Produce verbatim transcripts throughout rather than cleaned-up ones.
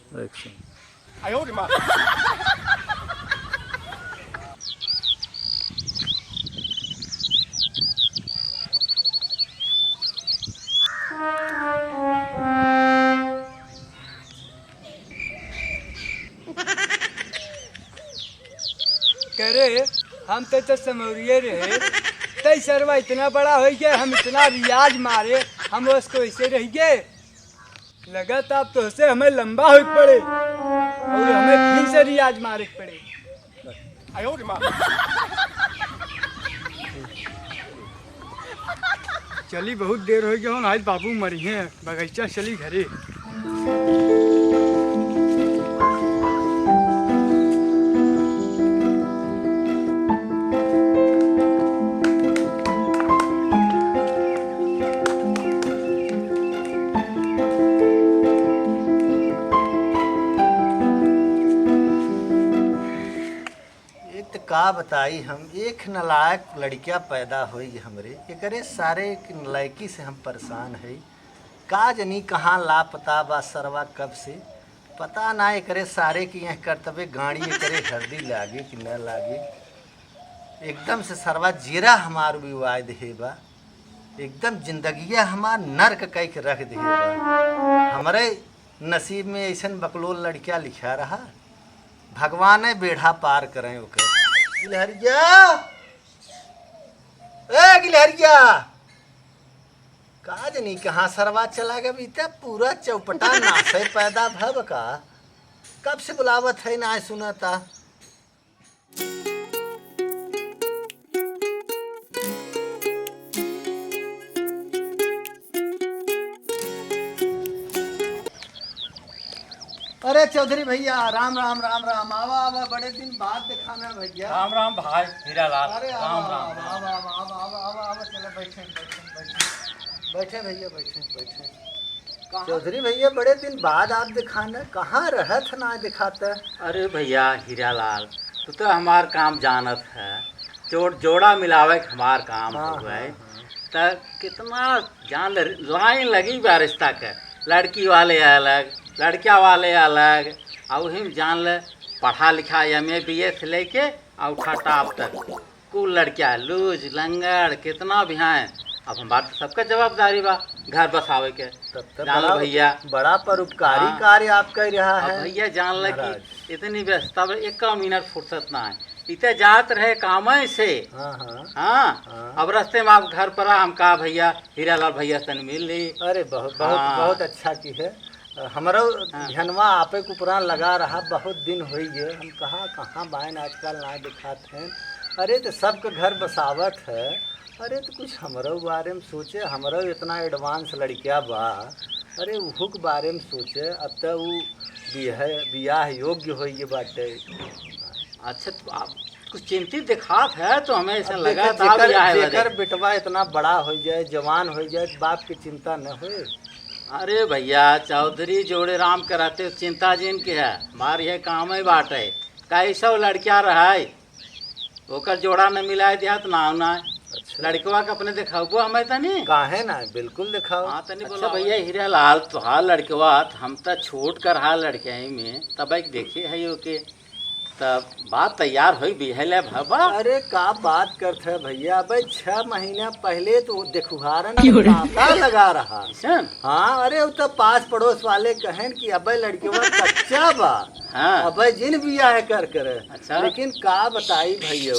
Action। करे, हम तो, तो समौरिये रहे, तई सरवा इतना बड़ा होइ गया, हम इतना रियाज मारे, हम उसको ऐसे रह गए। लगत अब तोहसे हमें लंबा होइ के पड़े और हमें फिर से रियाज मारे के पड़े। चली, बहुत देर होइ गया हो, आज बाबू मरिहैं, बगीचा चली घरे। एक त का बताई हम, एक नालायक लड़किया पैदा होई हमरे, एकरे सारे के नालायकी से हम परेशान हई। का जनी कहाँ लापता बा सरवा कब से, पता ना एकरे सारे के यह करतबे गाड़ी एकरे हरदी लागे कि न लागे। एकदम से सरवा जीरा हमार उबिवाय देहे बा, एकदम जिंदगिया हमार नर्क कई के रख देहे बा। हमरे नसीब में ऐसन बकलोल लड़किया लिखा रहा, भगवाने बेड़ा पार करें ओकर। गिलहरिया, ए गिलहरिया, का जनी कहाँ सरवा चला गया? ई त पूरा चौपटा नासे पैदा भव का। कब से बुलावत है, ना सुनता। अरे चौधरी भैया, राम राम, राम राम। आवा, आवा, बड़े दिन बाद दिखाना भैया। राम राम भाई हीरालाल, अरे आवा, राम राम, आवा, राम। आवा, आवा, आवा, आवा, आवा, आवा, चलो बैठे, बैठे, बैठे, बैठे भैया, बैठे, बैठे। कहाँ? चौधरी भैया, बड़े दिन बाद आप दिखाना, कहाँ रहत ना दिखाता? अरे भैया हीरालाल, तू तो हमार काम जानत है, जोड़, जोड़ा मिलावे के हमार काम हाँ, हुआ है। हाँ, हाँ। त कितना जान ले, लाइन लगी बा रिश्ता के, लड़की वाले अलग, लड़का वाले अलग, और वही में जान ले पढ़ा लिखा एम ए बी ए से लेके और उठा टॉप तक कुल लड़का लूज लंगड़ कितना भी हैं। अब हमार तो सबका जवाबदारी बा घर बसावे के। तब तो जान लो बड़ा, भैया। बड़ा परोपकारी हाँ। कार्य आप कर रहा अब है भैया जान ले महाराज। कि इतनी व्यस्तता में एक मिनट फुर्सत ना है। इते जात रहे कामे से। हाँ, हाँ। हाँ। हाँ। अब रस्ते में आप घर पर आ, हम कहा भैया हीरालाल भैया से तनी मिल ली। अरे बहुत, बहुत, हाँ। बहुत अच्छा की है। हमरो हाँ। ध्यानवा आपे के ऊपरा लगा रहा, बहुत दिन होइ गए। हम कहा कहाँ बायन आजकल ना दिखात हैं। अरे तो सबके घर बसावत है। अरे तो कुछ हमरो बारे में सोचे, हमरो इतना एडवांस लड़किया बा। अरे उहू के बारे में सोचे, अब तो उ बियाह, बियाह योग्य होइ गए बाटे। अच्छा, तो आप कुछ चिंतित दिखात है, तो हमें ऐसा अब लगा देखा, था जेकर, बियाह है जेकर बदे। बेटवा इतना बड़ा होइ जाए, जवान होइ जाए, तो बाप की चिंता न होए। अरे भैया, चौधरी जोड़े राम के रहते चिंता जिन के है, हमार ये काम ही बाटे। कैसो लड़किया रहे, ओकर जोड़ा न मिलाए दिया तो नाव ना। अच्छा। लड़कवा के अपने देखाबो हमें तनी। काहे ना, बिल्कुल देखाओ। हाँ, तनी अच्छा बोला। भैया हीरालाल, तोहार लड़कवा, हम त छोट कर हा लड़के में, तब एक देखे है ओके। त बात तैयार होई बिहले भवा। अरे का बात करत है भैया, अबे छह महीना पहले तो देखुहारन के तांता लगा रहा। ऐसन? हाँ, अरे वो तो पास पड़ोस वाले कहन कि अबे लड़कवा कच्चा बा, हाँ। अबे जिन बियाह कर करे। अच्छा। लेकिन का बताई भैया,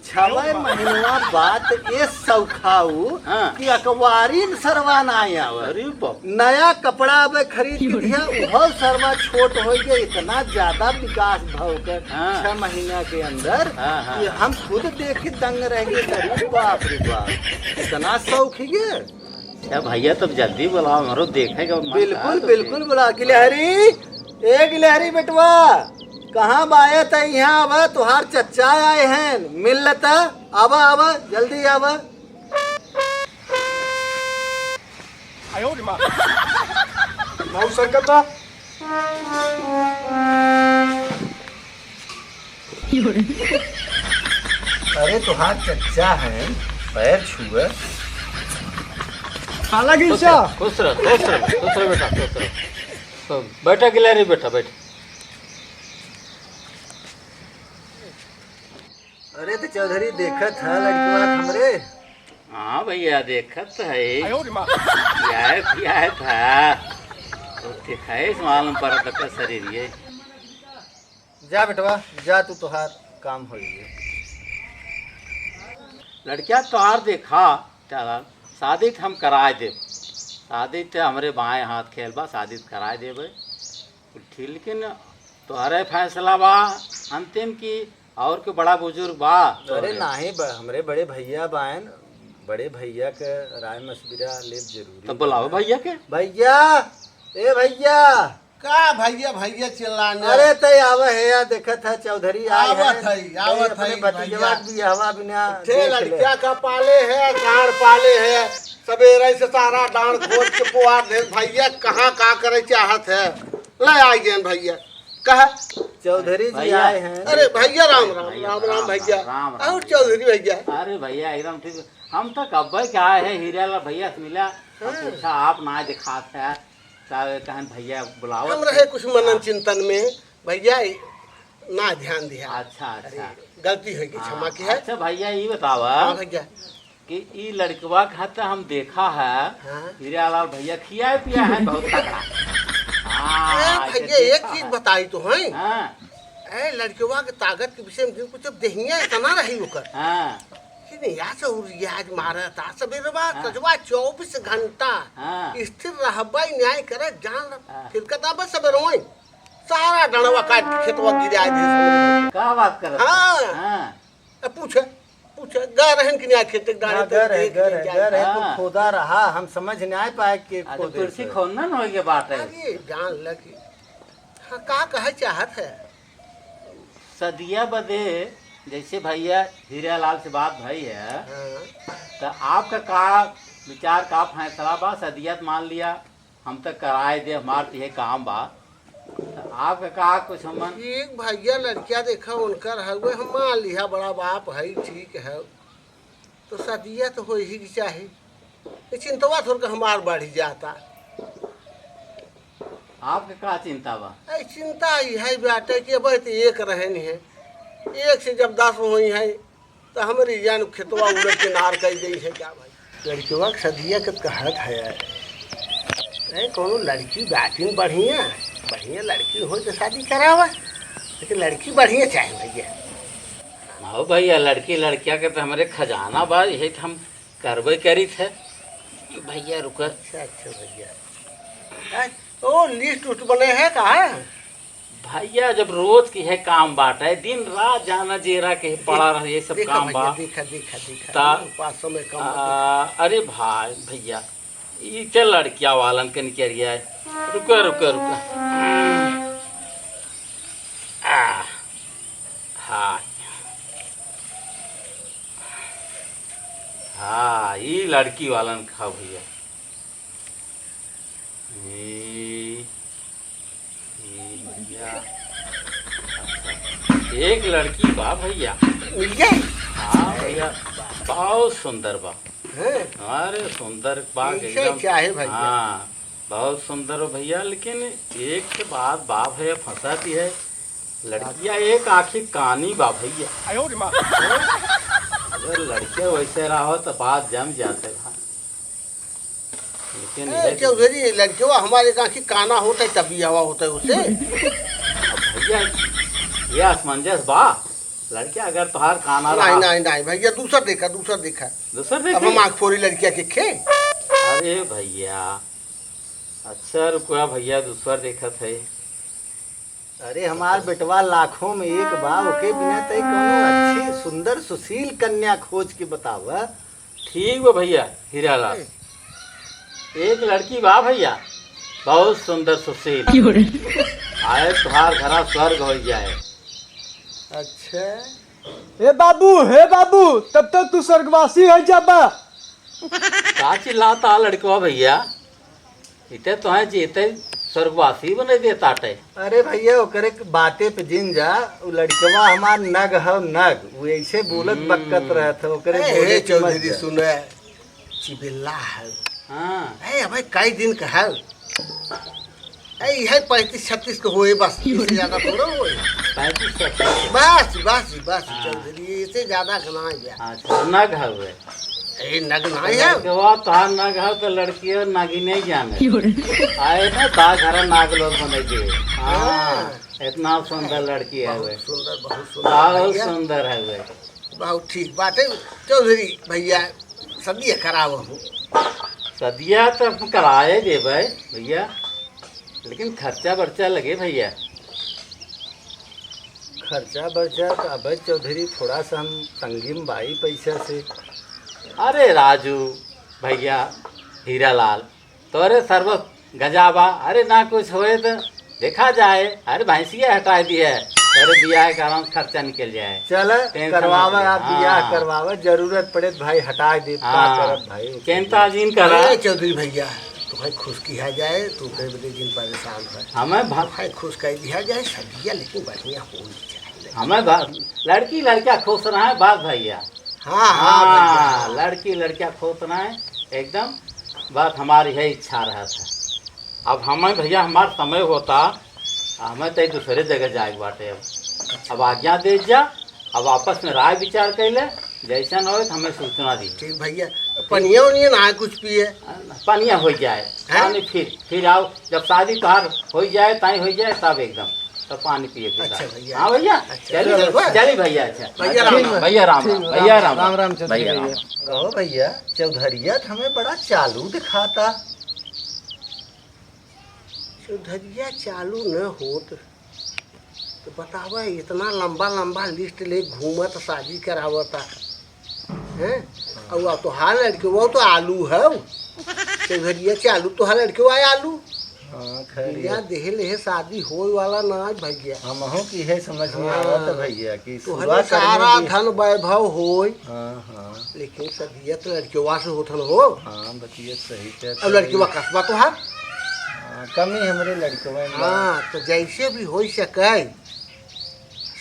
छवे महीनवा बात ए सौखाऊ हाँ। कि अकवारी में सरवा ना आवे। अरे बाप। नया कपड़ा अब खरीद के दिया, उहो सरवा छोट हो गया, इतना ज्यादा विकास भा ओकर हाँ। छह महीना के अंदर हाँ, हाँ, कि हाँ। हम खुद देख के दंग रह गए। अरे बाप रे बाप, इतना शौक है ये। अच्छा भैया, तब जल्दी बुलाओ, हमरो देखे का मन बिल्कुल, था तो बिल्कुल फिर। बुला। गिलहरी, ए गिलहरी बेटवा, कहाँ बाए त? यहाँ आवा, तुहार चच्चा आए हैं, मिल लेता। आवा, आवा, जल्दी आवा। आयो रे माँ। भाऊ संकट बा। अरे तुहार चच्चा हैं, पैर छुए। काला गिरचा। खुश रह, खुश रह, खुश रह बेटा, खुश रह। तो बैठा गिलहरी, बैठा, बैठा। अरे तो चौधरी, देखत ह लड़कवा हमरे। हाँ भैया, देखत है। आयो रे माँ। पियाए, पियाए था। तो दिखाए से मालूम पड़त है शरीर ये। जा बेटवा, जा तू, तोहार काम हो गए। लड़किया तोहार देखा, चला, शादी त हम कराए देब। शादी त हमरे बाएं हाथ खेल बा, शादी त कराए देबे। ठीक, लेकिन तोहरे फैसला बा अंतिम की और के बड़ा बुजुर्ग बा अरे तोहरे? नाही बा, हमरे बड़े भैया बाएन, बड़े भैया के राय मशविरा लेब जरूरी तो बुलाओ बा। भैया के। भैया, ए भैया। का भैया, भैया चिल्लाने? अरे तै आवा है यार, देखत है चौधरी आए आवत हैं। है, आवत तै अपने है भतीजवा भैया। के बियाहवा बिना ठे देख ले। लड़किया का पाले है, गाड़ पाले है, सवेरे से सारा डांड खोज के पुआर दे। भैया कहाँ का करे चाहत है? ले आई गए भैया। कहा? चौधरी जी भैया। आए हैं। अरे भैया, राम राम, भैया, राम राम राम भैया। राम राम। और चौधरी भैया। अरे भैया, एकदम ठीक। हम तो कब्बे के आए हैं, हीरा लाल भैया से मिला। अब हाँ। पूछा, आप ना दिखात है, का कहन भैया बुलावत हम रहे है। कुछ मनन हाँ। चिंतन में, भैया ना ध्यान दिया। अच्छा, अच्छा। अरे, गलती हो गई, हाँ, क्षमा की है। अच्छा भैया, ये बतावा। हाँ भैया। कि ई लड़कवा के हाथ हम देखा है, हाँ। हीरा लाल भैया खियाए पिया है बहुत तगड़ा। हाँ, ए, आज भैया, एक देखा चीज है। बताई तो है। हाँ। ए, लड़कवा के ताकत के विषय में कुछ देहिया इतना रही ओकर। हाँ। कि नहीं, या से उरियाज मारा था, सबेरवा हाँ। सजवा चौबीस घंटा हाँ। स्थिर रहबा, न्याय करे, जान हाँ। फिर कता बस सबेरवा सारा डंडवा काट के खेतवा गिरा दे। का बात करत हाँ। हाँ। अब पूछे, पूछे, गा रहन कि नहीं खेत के डाले हाँ, तो गा रहे, देख गा ले रहे, जाए। गा रहे, तो हाँ। खोदा रहा, हम समझ नहीं आए पाए कि अच्छा, खोदे कुर्सी से। खोदना न होइगे बात है। अरे, जान लगी। हाँ, का कहे चाहत है? सदिया बदे, जैसे भैया हीरा लाल से बात भई है, हाँ। तो आपका का विचार, का फैसला बा? सदिया तो मान लिया, हम तो कराए दे, हमार तो ये काम बा। तो आपका का कुछ हमन? ठीक भैया, लड़किया देखा उनकर हउए, हम मान लिहा बड़ा बाप है, ठीक है, तो सदिया तो हो ही के चाही। ये चिंतवा थोड़ के हमार बढ़ी जाता। आपके का चिंता बा? अरे चिंता ई है बाटे कि अब तो एक रहन है, एक से जब दस होई है, तो हमरी जान खेतवा उड़े किनार कई गई है क्या भाई? लड़कवा के सदिया के कहत है यार, अरे कोनो लड़की बाटिन बढ़िया, बढ़िया लड़की हो तो शादी करावा, लेकिन लड़की बढ़िया चाहे भैया। आओ भैया, लड़की लड़किया के तो हमरे खजाना बा, यही तो हम करबे करित है। भैया रुका। अच्छा, अच्छा भैया। आ, ओ लिस्ट उस्ट बने है का? भैया जब रोज की है काम बाटे, दिन रात जाना जेरा के पड़ा रहे, ये सब देखा काम भैया, बा। देखा, देखा, देखा। ता, पाँच सौ में कम आ, मत। अरे भाई, भैया, ई चल लड़किया वालन के निकरिया है। रुका, रुका, रुका। आ, हाँ। हाँ, ई लड़की वालन का भैया। ई, ई भैया। अच्छा, एक लड़की बा भैया। मिल गए? हाँ भैया, बहुत सुंदर बा। हैं? अरे सुंदर बा ऐसे एकदम। चाहे भैया। हाँ, बहुत सुंदर हो भैया, लेकिन एक ठे बात बा भैया, फंसाती है। लड़किया एक आँखी कानी बा भैया। आयो रे माँ। अगर लड़के वैसे रहो तो बात जम जाते भाई। लेकिन ए, है कि चौधरी, लड़कवा हमारे एक आँखी काना होता है, तब बियाहवा होता है उससे। अब भैया, ये असमंजस बा। लड़किया अगर तोहार काना नहीं, रहा। नहीं, नहीं, भैया, दूसर देखा, दूसर देखा। दूसर अब देखी? हम आँख फोड़ी लड़किया के खे। अरे भैया, अच्छा रुकवा भैया, दूसर देखत है। अरे हमार बेटवा लाखों में एक बा, ओके बिना तई कौनो अच्छी, सुंदर, सुशील कन्या खोज के बतावा। ठीक बा भैया हीरालाल, एक लड़की बा भैया, बहुत सुंदर, सुशील। क्यों रे? आए तुहार घरा स्वर्ग हो जाए। अच्छा। ए बाबू, हे बाबू, तब तक तू स्वर्गवासी हो जाबा। का चिल्लाता लड़कवा भैया? इते तोहे जीते स्वर्गवासी बने देताटे। अरे भैया, ओकरे के बाते पे जिन जा, उ लड़कवा हमार नग हव नग, उ ऐसे बोलत हम्म। बकत रहत है, ओकरे ए, बोले हे के मत चौधरी जा। सुने, चिबिल्ला है। हाँ। ए, अबे कई दिन का है। ए, इहे पैंतीस छत्तीस के होए बस, इससे ज्यादा थोड़ा होए। पैंतीस छत्तीस? बस, बस, बस, हाँ। चौधरी, इससे ज्यादा के ना है। अच्छा, नग हवे। ए, नग ना है। लड़कवा तोहार नग हवे तो लड़की और नागिने जाने। आए ना, ता घरा नाग लोग बने के। हाँ, हाँ। इतना सुंदर लड़की है बहुत वे। सुंदर, बहुत सुंदर बहुत भैया। सुंदर है वे। बहुत ठीक बात है चौधरी भैया, सदिया करावहु। सदिया तो हम कराए देबे भैया, लेकिन खर्चा बर्चा लगे भैया। खर्चा बर्चा तो अबे चौधरी, थोड़ा सा हम तंगी में बाई पैसा से। अरे राजू भैया, हीरालाल, तोरे सर्व गजा बा। अरे ना कुछ होए तो देखा जाए। अरे भैंसिया हटाए दी है, तोरे बियाह के आराम से खर्चा निकल जाए। चल, tension करवावा मत ले। आप बियाह हाँ। करवावा, जरूरत पड़े तो भाई हटाए दे, का हाँ। करब भाई? चिंता जिन करा। अरे चौधरी भैया, तू भाई खुश किहा जाए, तू ओकरे बदे जिन परेशान है। हमें भा- तू भाई खुश कर दिया जाए, सदिया लेकिन बढ़िया होनी चाहिए। हमें भा- लड़की लड़का खुश रहे, बात भैया। हाँ, हाँ, हाँ, भैया। लड़की लड़का खुश रहे, एकदम बात हमारी है, इच्छा रहत है। अब हमें भैया, हमार समय होता, हमें तो दूसरे जगह जाए के बाटे। अब, अब आज्ञा दे जा, अब आपस में राय विचार कर ले, जैसन होए तो हमें सूचना दी। ठीक भैया, पनिया उनिया ना कुछ पिए? पनिया हो जाए, हैं? पानी फिर, फिर आओ, जब शादी तोहार हो जाए, ताई हो जाए, तब एकदम, तब पानी पिए के अच्छा बाद। भैया। हाँ भैया, अच्छा। चली, चलो, चली भैया, अच्छा। भैया राम राम। भैया राम ठीक राम, बा। भैया राम राम राम। राम राम चौधरी भैया भैया। राम। कहो भैया, चौधरिया तो हमें बड़ा चालू दिखाता। चौधरिया चालू न होत तो बतावा, इतना लंबा लंबा list ले घूमत शादी करावता, हैं? और तोहार लड़के वो तो आलू है, चौधरिया चालू, तोहार लड़के वो आलू। हाँ, खैर बिना ये। देहे लेहे शादी होए वाला ना है भैया। हमहू की है समझ में हाँ। आवत है भैया कि तोहरे शुरुआत सारा करने की धन वैभव होए। हाँ, हाँ। लेकिन सदिया तो लड़केवा से होत हन हो। हाँ, बतिया सही कहत अब है। लड़केवा कसबा तोहार। हाँ, कमी हमरे लड़केवा में बा। हाँ, तो जैसे भी हो सके,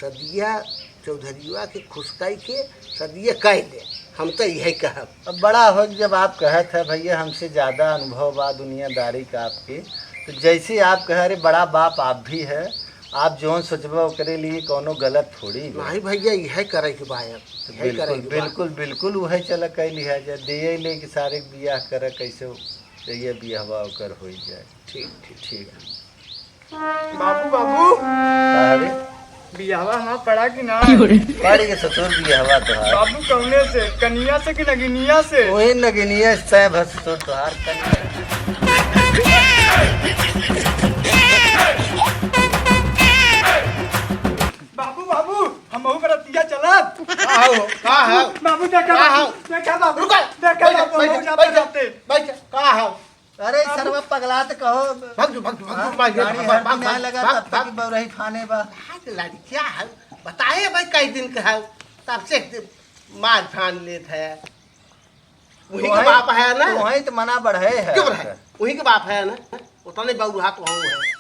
सदिया चौधरीवा के खुश कई के सदिया कह दे, हम तो यही कहब। अब बड़ा हो, जब आप कहत है भैया, हमसे ज्यादा अनुभव बा दुनियादारी का आपके, तो जैसे आप कह रहे, बड़ा बाप आप भी है, आप जौन सोचबा ओकरे लिए कौनो गलत थोड़ी बा। नहीं भैया, यह करे के बा अब, तो यह करे बिल्कुल, के बा। बिल्कुल, बिल्कुल, वह चला कह लिहा जाए, दे ले कि सारे के बियाह करे, कैसे तो ये बियाहवा ओकर हो जाए। ठीक, ठीक, ठीक। बाबू, बाबू। का रे? बियाहवा हमार पड़ा कि ना? पड़ के ससुर बियाहवा तोहार। बाबू, कौने से? कनिया से कि नगिनिया से? वही नगिनिया से, भर ससुर तोहार कनिया। बाबू, बाबू, हमहू बरतिया चलब। का हो? का हो? बाबू, देखा का बाबू, हो? देखा बाबू, रुको। देखा बैठ, बाबू, बैठ, हमहू जाते बैठ, रहते। बैठ, का हो? अरे, बाबू। सरवा पगला त कहो। भाग जो, भाग जो, भाग जो, हाँ, भाग जो, गाड़ी भाग, हर भाग, दिन आए भाग, लगा, भाग, तब तक भाग। की बौरही फाने बा। भाग, लड़किया है, बताए भाई, कई दिन का है, तब से मार फान लेत है। वही के तोहई, बाप है ना? तोहई त मना बढ़े है। चुप रहे, वही के बाप है ना? उतने बौरहा तो हूँ है।